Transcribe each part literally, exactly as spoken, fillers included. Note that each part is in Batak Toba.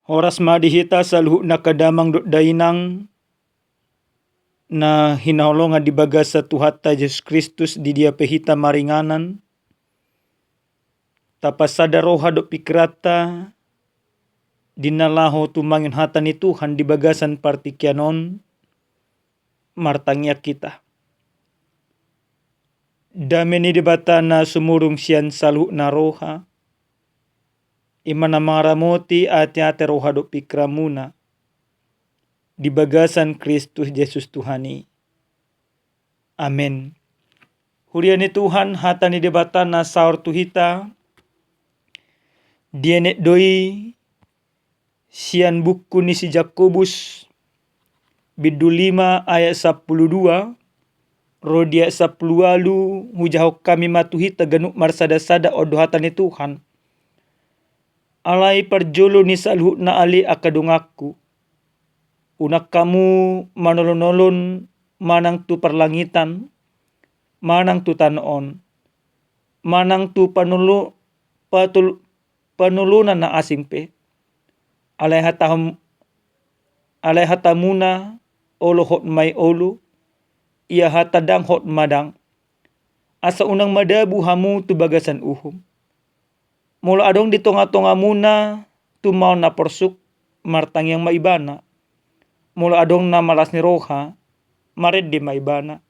Horas ma di hita saluhutna angka damang dohot dainang na hinaholongan di bagasan Tuhanta Jesus Kristus, di dia pe hita maringanan, tapasada roha dohot pikiranta di na laho tumangihon hata ni Tuhan di bagasan partingkian on. Martangiang hita. Dame ni Debata na sumurung sian saluhutna roha, i ma na mangaramoti ateate, roha dohot pingkiranmuna di bagasan Kristus Jesus Tuhan i. Amen. Huria ni Tuhan, hata ni Debata na saor tu hita dienet do i sian buku ni si Jakobus, bindu lima ayat sampulu dua ro di ayat sampulu ualu. Hujahahon hami ma tu hita ganup marsadasada, on do hata ni Tuhan. Alai parjolo ni saluhutna ale angka donganku, unang hamu manolonolon manang tu parlangitan, manang tu tano on, manang tu panolo-, patul-, panolonan na asing pe. Alai hatahom-, alai hatamuna olo hot ma i olo, ia hata ndang hot ma ndang, asa unang madabu hamu tu bagasan uhum. Molo adong di tongatongamuna tumaon na porsuk, martangiang ma ibana. Molo adong na malas ni roha, marende ma ibana.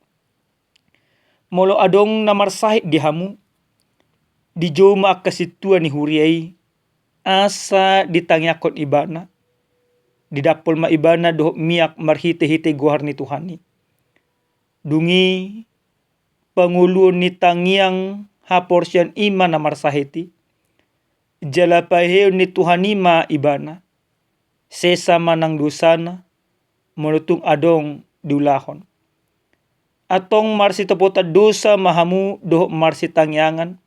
Molo adong na marsahit di hamu, dijou ma angka sintua ni huria i, asa ditangiangkon ibana. Didampol ma ibana dohot miak marhitehite goar ni Tuhan i. Dung i pangoluon ni tangiang haporseaon i ma na marsahit i, jala paheheon ni Tuhan i ma ibana, sesa ma nang dosana, molo tung adong diulahon. Antong marsitopotan dosa ma hamu dohot marsitangiangan,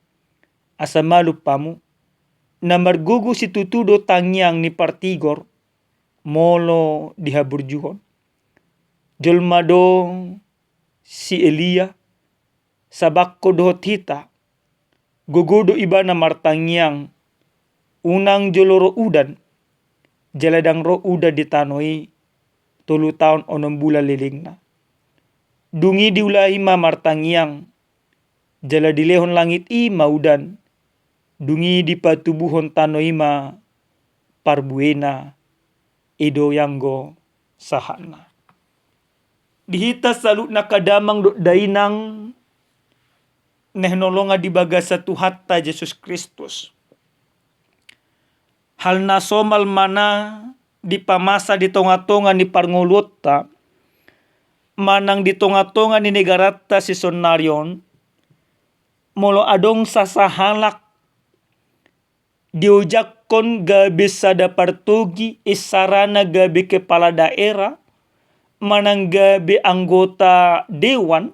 asa malum hamu. Na margogo situtu do tangiang ni partigor, molo dihaburjuhon. Jolma do si Elia, sabangkon dohot hita, gogo do ibana martangiang, unang jolo ro udan, jala ndang ro udan di tano i tolu taon onom bulan lelengna. Dung i diulahi ma martangiang, jala dilehon langit i ma udan, dung i dipatubuhon tano i ma parbuena. I do i anggo sahatna. Di hita saluhutna angka damang dohot dainang na hinaholongan di bagasan Tuhanta Jesus Kristus, hal na somal ma na dipamasa di tongatonga ni parngoluonta manang di tongatonga ni negaranta sisonari on. Molo adong sasahalak diojakhon gabe sada partogi, isarana gabe kepala daerah manang gabe anggota dewan,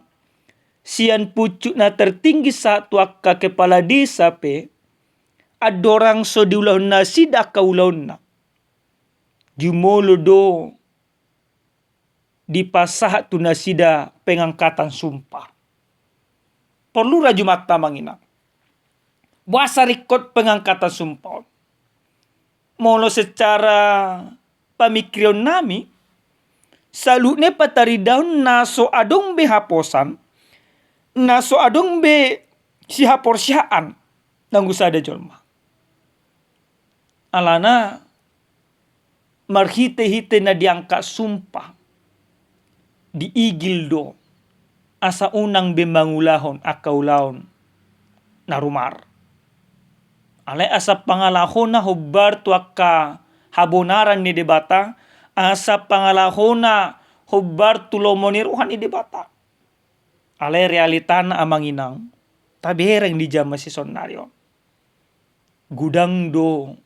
sian pucuk na tertinggi sahat tu angka kepala desa pe, andorang so diulahon nasida angka ulaonna, jumolo do dipasahat tu nasida pengangkatan sumpah. Porlu rajumanta, amang inang, boasa ringkot pengangkatan sumpah on? Molo secara pamingkirion nami, saluhutna i pataridahon na so adong be haposan, na so adong be sihaporseaan nanggo sada jolma. Alana marhitehite na diangkat sumpah, diigil do asa unang be mangulahon angka ulaon na rumar. Alai asa pangalahona hombar tu angka habonaran ni Debata, asa pangalahona hombar tu lomo ni roha ni Debata. Alai realitana, amang inang, tabereng di jaman sisonari on, godang do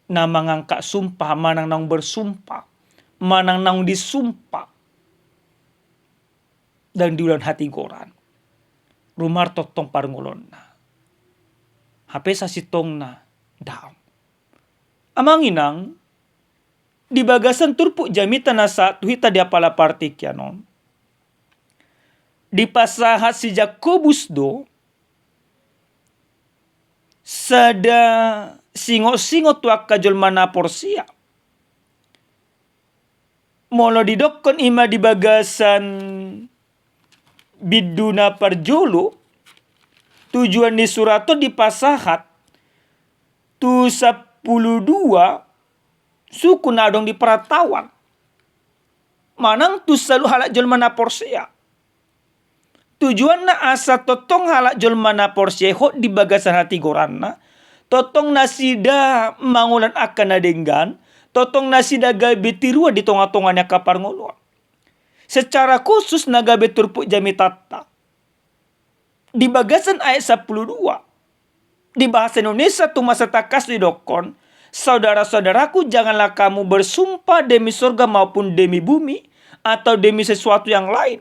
na mangangkat sumpah manang naung bersumpah manang naung disumpah, ndang diulahon hatigoran. Rumar tongtong parngoluonna. Hape sasintongna daong. Amang inang, di bagasan turpuk jamita na sahat tu hita di apala partingkian on, dipasahat si Jakobus do sada singot-singot tu angka jolma na porsea. Molo didokkon i ma di bagasan bindu na parjolo, tujuan ni surat on dipasahat tu sampulu dua suku na adong di parantauan, manang tu saluhut halak jolma na porsea. Tujuanna asa tongtong halak jolma na porsea i hot di bagasan hatigoranna, tongtong nasida mangolan angka na denggan, tongtong nasida gabe tiruan di tonga-tonga ni angka parngoluan. Secara khusus na gabe turpuk jamitanta di bagasan ayat sampulu dua, di bahasa Indonesia tu masa tangkas didokkon, "Saudara-saudaraku, janganlah kamu bersumpah demi sorga maupun demi bumi atau demi sesuatu yang lain."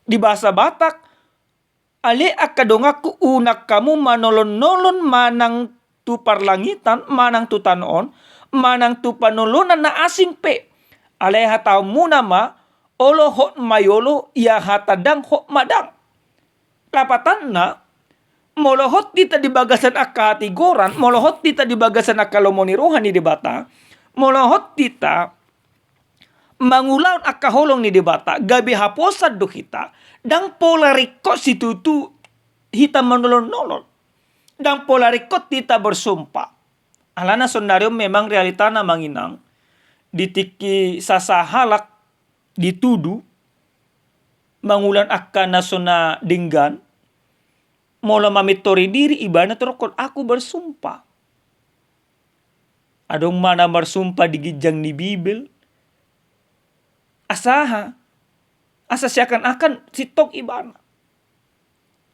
Di bahasa Batak, "Ale angka donganku, unang hamu manolon-nolon manang tu parlangitan, manang tu tano on, manang tu panolonan na asing pe. Alai hatahonmuna ma, olo hot ma i olo, ia hata ndang hot ma ndang." Lapatanna, molo hot hita di bagasan angka hatigoran, molo hot hita di bagasan angka lomo ni roha ni Debata, molo hot hita mangulahon angka holong ni Debata, gabe haposan do hita, ndang pola ringkot situtu hita manolon-nolon, ndang pola ringkot hita bersumpah. Alana saonari on memang realitana, Amang Inang, di tingki sasahalak ditudu mangulahon angka na so na denggan, molo mamintori diri ibana tong dokkon, "Aku bersumpah." Adong ma na marsumpah di ginjang ni Bibel. Asa aha? Asa seakan-akan sintong ibana.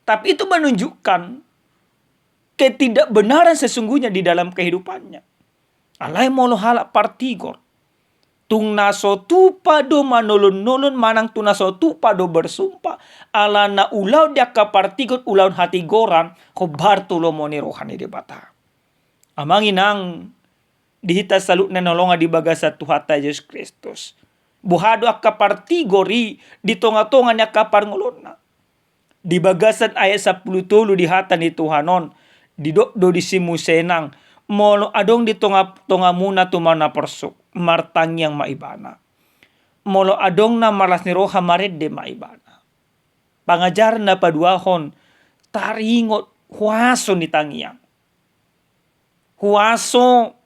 Tapi itu menunjukkan ketidakbenaran sesungguhnya di dalam kehidupannya. Alai molo halak partigor, tung na so tupa do manolon-nolon manang tung na so tupa do bersumpah, alana ulaon ni angka partigor ulaon hatigoran, hombar tu lomo ni roha ni Debata. Amang Inang, di hita saluhutna na hinaholongan di bagasan Tuhanta Jesus Kristus, boha do angka partigor i di tonga-tonga ni angka parngoluonna? Di bagasan ayat sampulu tolu di hata ni Tuhan on, didok do disi muse nang, "Molo adong di tonga-tongamuna tumaon na porsuk, martangiang ma ibana. Molo adong na marlas ni roha, marende ma ibana." Pangajaran na paduahon, taringot huaso ni tangiang, huaso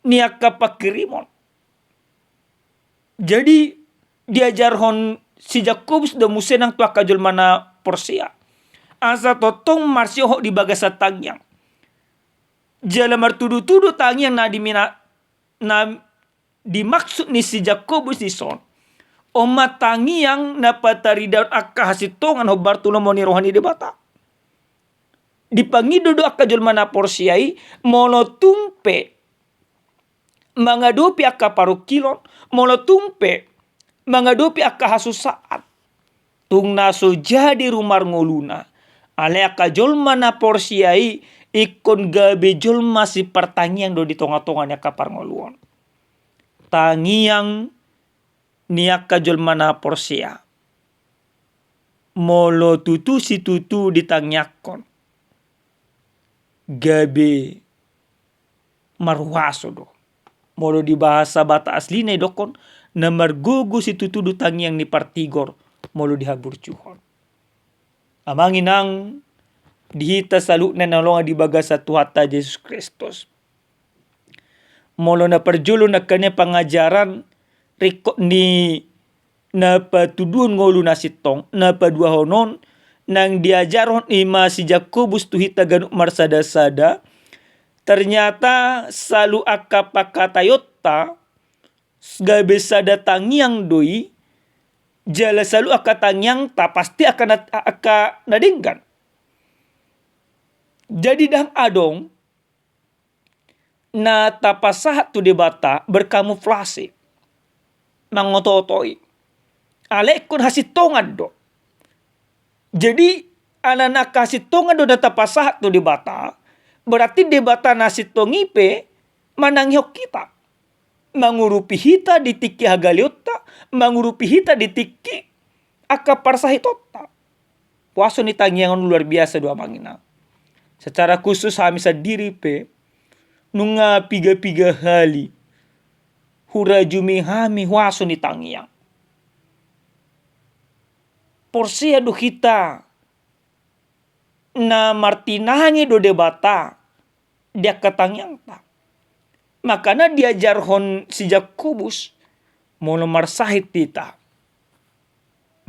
ni angka pangkirimon. Jadi diajarhon si Jakobus do muse nang tu angka jolma na porsea, asa tongtong marsihohot di bagasan tangiang. Jala martudu-tudu tangiang na dimina-, na dimaksud ni si Jakobus dison, on ma tangiang na pataridahon angka hasintongan hombar tu lomo ni roha ni Debata. Dipangido do angka jolma na porsea i, molo tung pe mangadopi angka parungkilon, molo tung pe mangadopi angka hasusaan, tung na so jadi rumarngoluna, alai angka jolma na porsea i ingkon gabe jolma sipartangiang do di tonga-tonga ni angka parngoluon. Tangiang ni angka jolma na porsea, molo tutu situtu ditangiangkon, gabe marhuaso do. Molo di bahasa Batak aslina idokkon, na margogo situtu do tangiang ni partigor molo dihaburjuhon. Amang Inang, di hita saluhutna na hinaholongan di bagasan Tuhanta Jesus Kristus, molo na parjolo nangkin i pangajaran ringkot ni na patuduhon ngolu na sintong, na paduahon on, nang diajarhon i ma si Jakobus tu hita ganup marsada-sada, ternyata saluhut angka pangkataionta gabe sada tangiang do i, jala saluhut angka tangiangta pasti angka na, angka na denggan. Jadi ndang adong na tapasahat tu Debata berkamuflase, mangoto-otoi. Alai ingkon hasintongan do. Jadi alana angka hasintongan do na tapasahat tu Debata, berarti Debata na sintong i pe manangihon hita, mangurupi hita di tingki hagaleonta, mangurupi hita di tingki angka parsahitonta. Huaso ni tangiang on luar biasa do, Amang Inang. Secara khusus hami sandiri pe, nunga piga-piga hali hurajumi hami huaso ni tangiang. Porsea do hita na martinangi do Debata di angka tangiangta. Makana diajarhon si Jakobus, molo marsahit hita,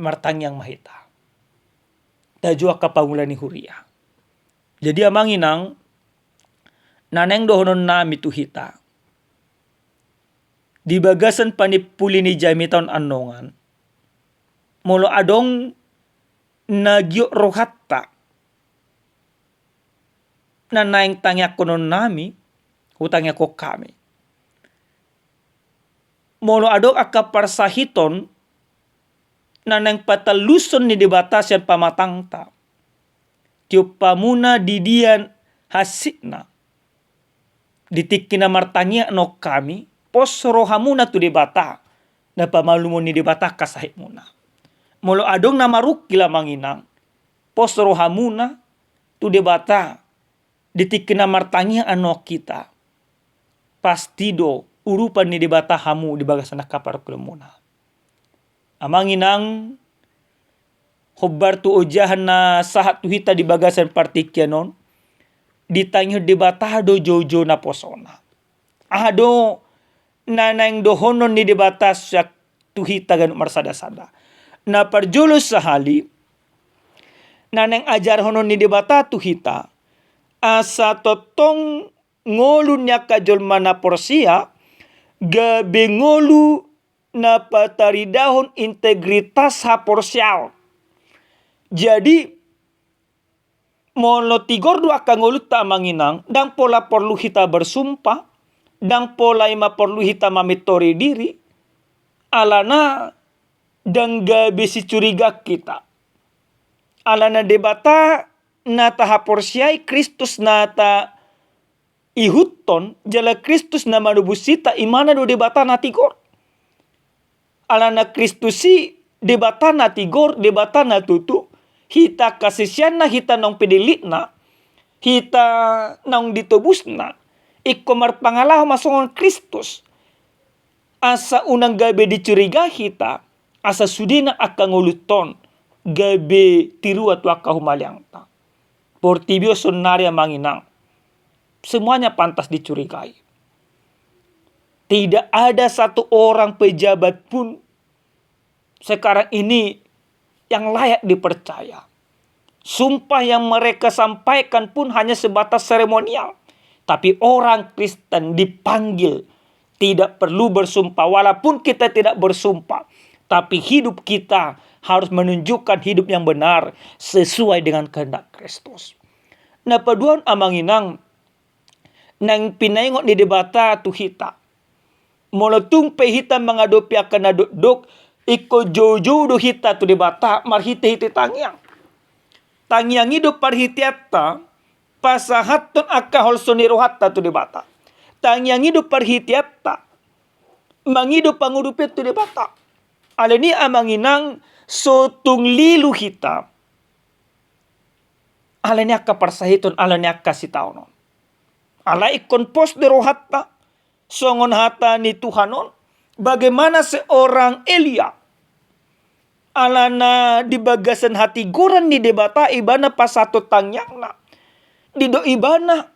martangiang ma hita. Tajo angka pangula ni huria. Jadi amang inang, na naeng dohonon nami tu hita, di bagasan panimpuli ni jamita on annon, molo adong na giot rohanta na naeng tangiangkonon nami, hutangiangkon hami. Molo adong angka parsahiton na naeng patalluson ni Debata sian pamatangta, tiop hamuna di dia hansitna. Di tingki na martangiang annon hami, pos rohamuna tu Debata, na pamalumon ni Debata angka sahitmuna. Molo adong na marungkil amang inang, pos rohamuna tu Debata, di tingki na martangiang annon hita, pasti do urupan ni Debata hamu di bagasan angka parungkilonmuna. Amang inang, hombar tu ojahan na sahat tu hita di bagasan partingkian on, ditangihon Debata do joujou naposona. Aha do na naeng dohonon ni Debata sian tu hita ganup marsada-sada? Na parjolo sahali, na naeng ajarhonon ni Debata tu hita, asa tongtong ngolu ni angka jolma na porsea gabe ngolu na pataridahon integritas haporseaon. Jadi, molo tigor do angka ngolunta amang inang, ndang pola porlu hita bersumpah, ndang pola ima porlu hita mamintori diri, alana ndang gabe sicurigaan hita. Alana Debata na tahaporseai, Kristus na ta ihuthon, jala Kristus na manobus hita, imana do Debata na tigor. Alana Kristus i Debata na tigor, Debata na tutu, hita angka siseanna, hita naung pinillitna, hita naung ditobusna, ingkon marpangalaho ma songon Kristus. Asa unang gabe dicurigai hita, asa sudena angka ngolunta on gabe tirua tu angka humaliangta. Portibi on saonnari amang inang, semuanya pantas dicurigai. Tidak ada satu orang pejabat pun sekarang ini yang layak dipercaya. Sumpah yang mereka sampaikan pun hanya sebatas seremonial. Tapi orang Kristen dipanggil tidak perlu bersumpah. Walaupun kita tidak bersumpah, tapi hidup kita harus menunjukkan hidup yang benar sesuai dengan kehendak Kristus. Na paduahon amang inang, naeng pinaingot ni Debata tu hita. Molo tung pe hita mangadopi angka na dokdok, ingkon joujou do hita tu Debata marhitehite tangiang. Tangiang i do parhiteanta pasahathon angka holso ni rohanta tu Debata. Tangiang i do parhiteanta mangido pangurupion tu Debata. Alani i amang inang, so tung lilu hita alani angka parsahiton, alani angka sitaonon. Alai ingkon pos do rohanta songon hata ni Tuhan on, bagaimana seorang Elia, alana di bagasan hatigoran ni Debata ibana pasahathon tangiangna. Didok ibana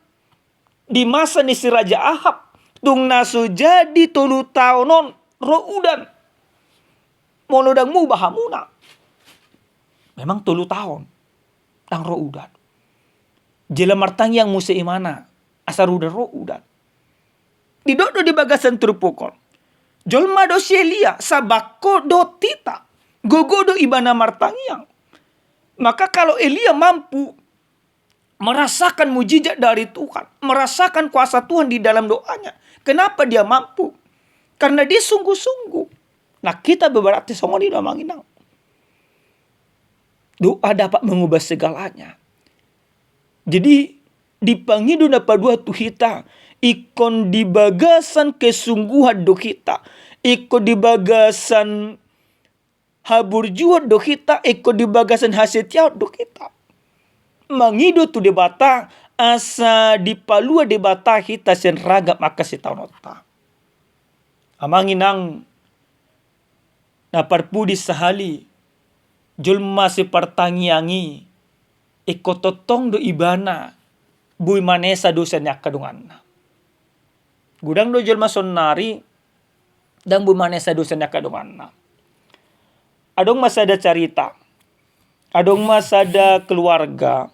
di masa ni si Raja Ahab, tung na so jadi tolu taon on ro udan. Molo ndang muba hamuna, memang tolu taon ndang ro udan. Jala martangiang muse imana asa rudan ro udan. Didok do di bagasan turpuk on, jolma do si Elia, sabangko dohot hita. Gogo do ibana martangiang. Maka kalau Elia mampu merasakan mujizat dari Tuhan, merasakan kuasa Tuhan di dalam doanya, kenapa dia mampu? Karena dia sungguh-sungguh. Nah, kita berarti songon i do amang inang. Doa dapat mengubah segalanya. Jadi, di pangido na paduahon tu hita, ingkon di bagasan kesungguhan do hita, ingkon di bagasan haburjuon do hita, ingkon di bagasan hasetiaon do hita mangido tu Debata, asa dipalua Debata hita sian ragam angka sitaononta. Amang inang na parpudi sahali, jolma sipartangiang i, ingkon tongtong do ibana boi manesa dosa ni angka donganna. Godang do jolma saonari ndang boi manesa dosa ni angka donganna. Adong ma sada carita, adong ma sada keluarga.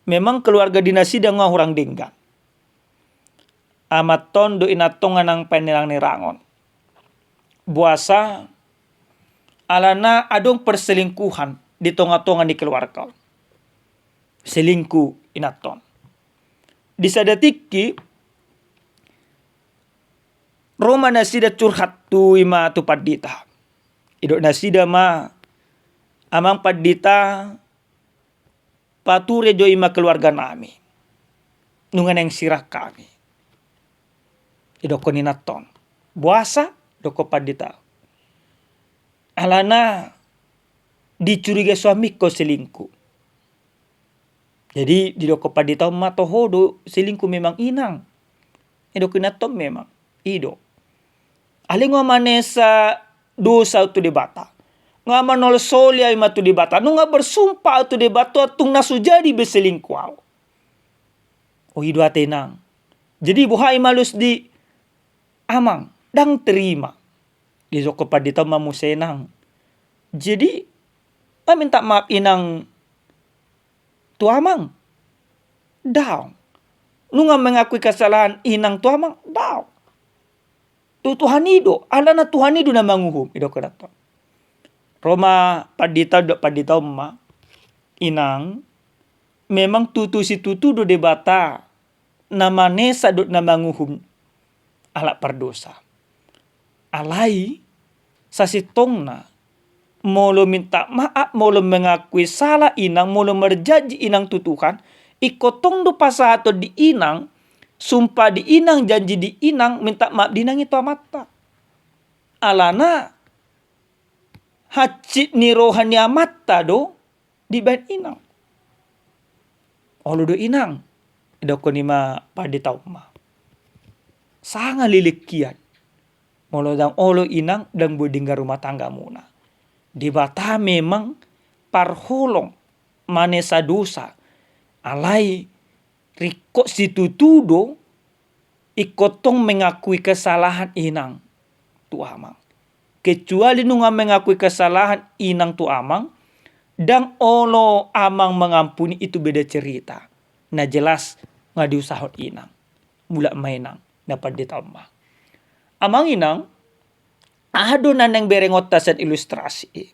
Memang keluarga di nasida nga hurang denggan. Amanton dohot inanton nga nang panirangnirangon. Boasa? Alana adong perselingkuhan di tongatonga ni keluarga on. Selingkuh inanton. Di sada tingki ro ma nasida curhat tu i ma tu pandita. Didok nasida ma, "Amang pandita, pature jo i ma keluarganami. Nunga naeng sirang hami." Didokkon inanton, "Boasa?" Didokkon pandita, "Alana dicurigai suamingku selingkuh." Jadi didokkon pandita on ma, "Toho do selingkuh memang inang?" Didokkon inanton, "Memang, i do. Alai nga manesa dosa au tu Debata. Nga manolsoli au i ma tu Debata. Nunga bersumpah au tu Debata, tung na so jadi be selingkuh au." "O, i do ate inang. Jadi boha i ma alus di amang?" "Ndang terima." Didokkon pandita on ma muse, "Inang, jadi nga minta maaf inang tu amang?" "Daong. Nunga mengakui kesalahan inang tu amang?" "Daong. Tu Tuhan i do, alana Tuhan i do na manguhum," didokkon inanton. Ro ma pandita on, didok pandita on ma, "Inang, memang tutu situtu do Debata na manesa dohot na manguhum halak pardosa. Alai sasintongna, molo minta maaf, molo mengakui salah inang, molo marjanji inang tu Tuhan, ingkon tong do pasahaton di inang, sumpah di inang, janji di inang, minta maaf di inang i tu amanta. Alana hansit ni roha ni amanta do dibahen inang." "Olo do inang," didokkon i ma pandita on ma. "Sanga leleng hian. Molo ndang olo inang, ndang boi denggan rumah tanggamuna. Debata memang parholong manesa dosa. Alai ringkot situtu do ingkon tong mengakui kesalahan inang tu amang. Kecuali nunga mengakui kesalahan inang tu amang, ndang olo amang mengampuni, itu beda cerita. Na jelas nga diusahon inang. Mulak ma inang," didok pandita on ma. Amang inang, aha do na naeng berengonta sian ilustrasi i?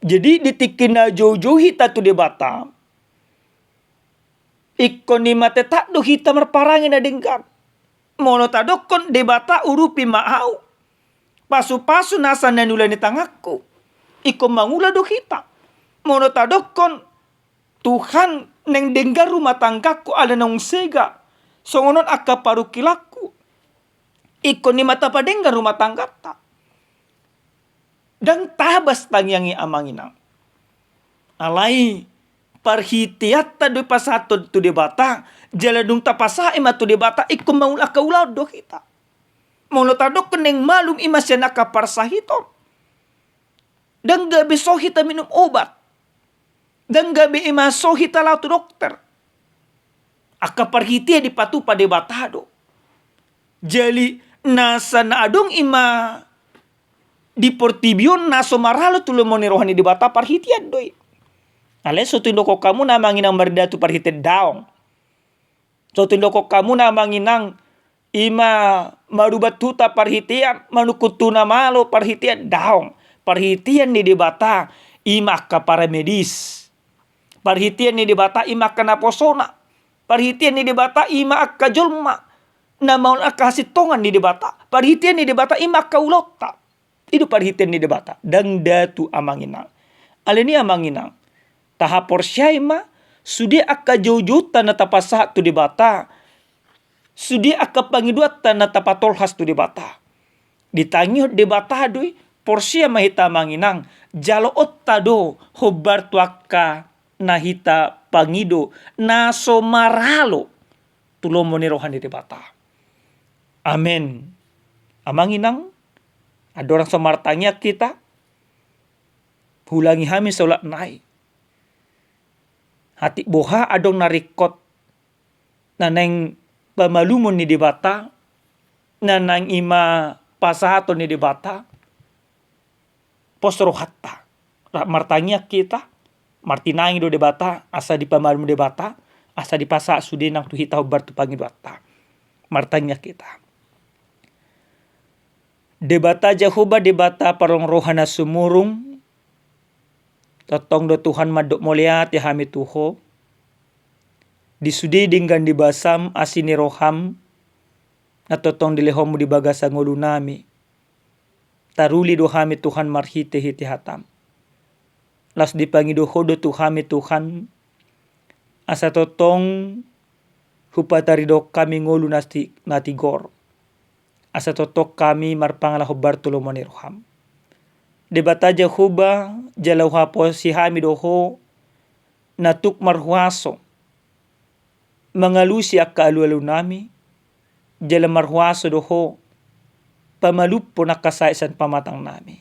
Jadi di tingki na joujou hita tu Debata, ingkon i ma tetap do hita marparange na denggan. Molo tadokkon, "Debata, urupi ma au, pasupasu nasa na niula ni tanganku," ingkon mangula do hita. Molo tadokkon, "Tuhan, naeng denggan rumah tanggaku ala naung sega, songon on angka parungkilangku," ingkon i ma tapadenggan rumah tangganta. Ndang tabas tangiang i, amang inang. Alai parhiteanta do i pasahathon tu Debata, jala dung tapasahat i ma tu Debata, ingkon mangula angka ulaon do hita. Molo tadokkon naeng malum i ma sian angka parsahiton, ndang gabe so hita minum obat. Ndang gabe i ma so hita laho tu dokter. Angka parhitean dipatupa Debata do. Jadi nasa na adong i ma di portibi on na so maralo tu lomo ni roha ni Debata, parhitean do i. Alai so tung didokkon hamu na manginang marnida tu parhitean, daong. So tung didokkon hamu na manginang i ma marubat huta parhitean, manungkun tu na malo parhitean, daong. Parhitean ni Debata i ma angka paramedis. Parhitean ni Debata i ma angka naposona. Parhitean ni Debata i ma angka jolma na maol angka hasintongan ni Debata. Parhitean ni Debata i ma angka ulaonta. I do parhitean ni Debata, ndang datu, amang inang. Alani i, amang inang, tahaporseai ma, sude angka joujouta na tapasahat tu Debata, sude angka pangidoanta na tapatolhas tu Debata, ditangihon Debata do i. Porsea ma hita, amang inang, jaloonta do hombar tu angka na hita pangido, na so maralo tu lomo ni roha ni Debata. Amen. Amang inang, andorang so martangiang hita, huulangi hami solat nai. Hatik boha adong na ringkot na naeng pamalumon ni Debata, na naeng i ma pasahaton ni Debata, pos rohanta. Rap martangiang hita, martinangi do Debata, asa dipamalum Debata, asa dipasahat sude nang tu hita hombar tu pangidoanta. Martangiang hita. Debata Jahowa, Debata paronggo roha na sumurung, tongtong do Tuhan mandok mauliate hami tu Ho. Di sude denggan ni basam, asi ni roham, na tongtong dilehonmu di bagasan ngolunami. Taruli do hami Tuhan marhitehite hatam. Laos dipangido Ho do tu hami Tuhan, asa tongtong hupataridok hami ngolu na ti-, na tigor. Asa tongtong hami marpangala hombar tu lomo ni roham. Debata Jahowa, jala huhaposi hami do Ho, na tuk marhuaso mangalusi angka alualunami, jala marhuaso do Ho pamalumhon angka sahit sian pamatangnami.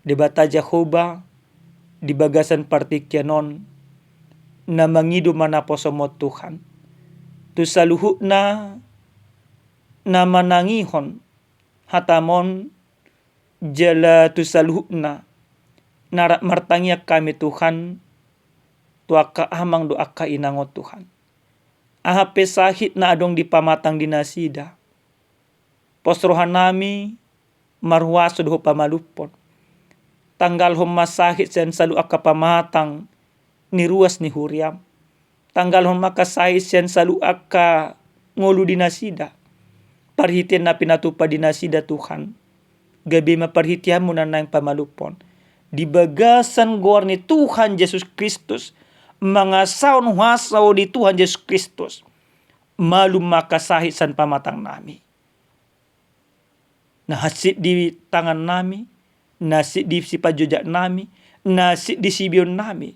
Debata Jahowa, di bagasan partingkian on, na mangido ma naposomon Tuhan. Tu saluhutna na manangihon hatam on, jala tu saluhutna na rap martangiang hami Tuhan, tu angka amang dohot angka inang on Tuhan. Aha pe sahit na adong di pamatang ni nasida, pos rohanami, marhuaso do Ho pamalumhon. Tanggalhon ma sahit sian saluhut angka pamatang ni ruas ni huriam. Tanggalhon ma angka sahit sian saluhut angka ngolu di nasida. Parhitean na pinatupa di nasida Tuhan, gabe ma parhiteanmu na naeng pamalumhon. Di bagasan goar ni Tuhan Jesus Kristus, mangasahon huaso ni Tuhan Jesus Kristus, malum ma angka sahit sian pamatangnami. Na hansit di tangannami, na hansit di sipanjojaknami, na hansit di sibeonnami,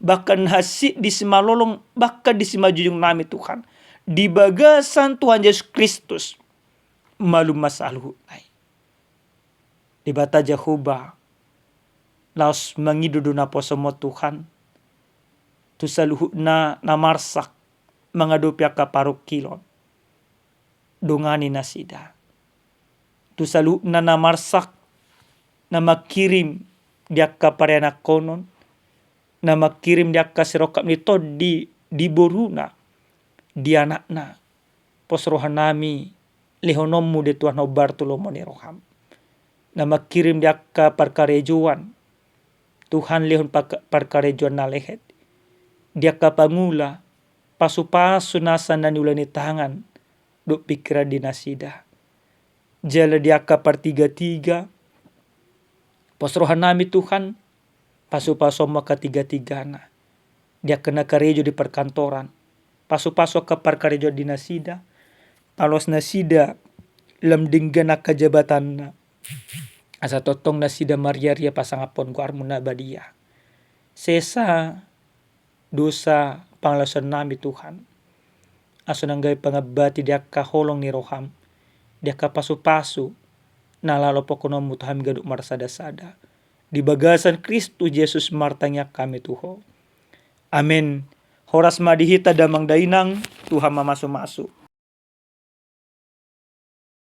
bahkan na hansit di simalolong, bahkan di simanjujungnami Tuhan. Di bagasan Tuhan Jesus Kristus, malum ma saluhutna i. Debata Jahowa, laos mangido do naposomon Tuhan, tu saluhutna na marsak mangadopi angka parungkilon. Dongani nasida. Tu saluhutna na marsak, na mangkirim di angka parianakhonon, na mangkirim di angka sirongkap ni tondi, di boruna, di anakna. Pos rohanami, lehononmu do Tuhan hombar tu lomo ni roham. Na mangkirim di angka parkarejoan, Tuhan lehon parka-, parkarejoan na lehet. Di angka pangula, pasupasu nasa na niula ni tangan dohot pingkiran di nasida. Jala di angka partigatiga, pos rohanami Tuhan, pasupasuonmu angka tigatigana. Di angka na karejo di parkantoran, pasupasu angka parkarejoan di nasida, paloas nasida lam denggan angka jabatanna. Asa tongtong nasida marriaria pasangaphon goarmu na badia. Sesa dosa pangalaosionnami Tuhan. Asa unang gabe pangambati di angka holong ni roham, di angka pasupasu na laho pahohononmu tu hami ganup marsadasada. Di bagasan Kristus Jesus martangiang hami tu Ho. Amen. Horas ma di hita damang dainang, Tuhan mamasumasu.